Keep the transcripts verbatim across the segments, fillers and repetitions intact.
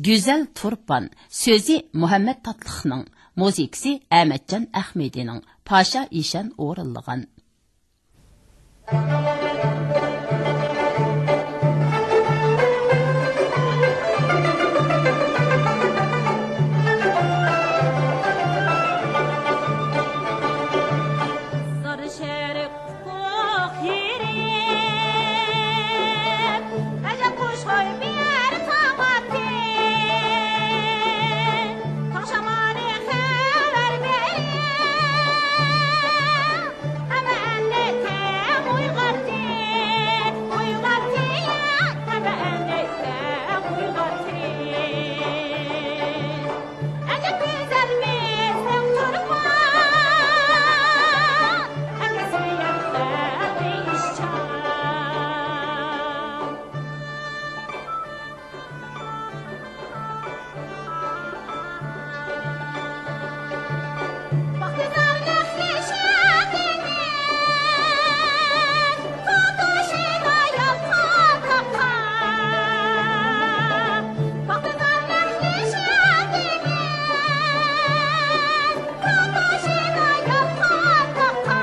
گۈزەل تۇرپان، سۆزى مۇھەممەت تاتلىقنىڭ، مۇزىكىسى ئەمەتجان ئەخمىدىنىڭ، پاشا ئىشان ئورۇنلىغان. ئۇپۇق يېرىم، ئەجەب خۇشخۇي بىر تاڭ ئاتتى. تاڭ شامالى خەۋەر بېرىپ، ھەممىنى تەڭ ئويغاتتى، ئويغاتتى، ھەممىنى تەڭ ئويغاتتى. ئەجەب گۈزەلمىسەن تۇرپان، ئەمەس مېنىڭ خەلقىم ئىشچان. باقتى زارلىق يېشىل دېڭىز، تۇتۇشىدۇ يالقۇن تاغقا. باقتى زارلىق يېشىل دېڭىز، تۇتۇشىدۇ يالقۇن تاغقا.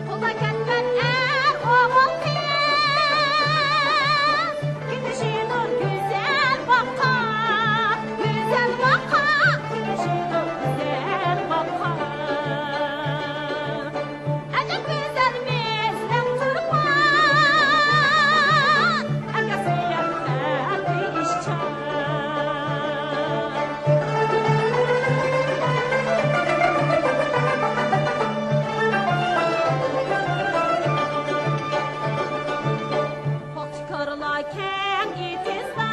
قولدا كەتمەن ئەر ئوغۇل قىز، كېلىشىدۇ گۈزەل باغقا، گۈزەل باغقا، كېلىشىدۇ گۈزەل باغقا. ئەجەب گۈزەلمىسەن تۇرپان، ئەمەس مېنىڭ خەلقىم ئىشچان. پاختىكارلار كەڭ ئېتىزدا،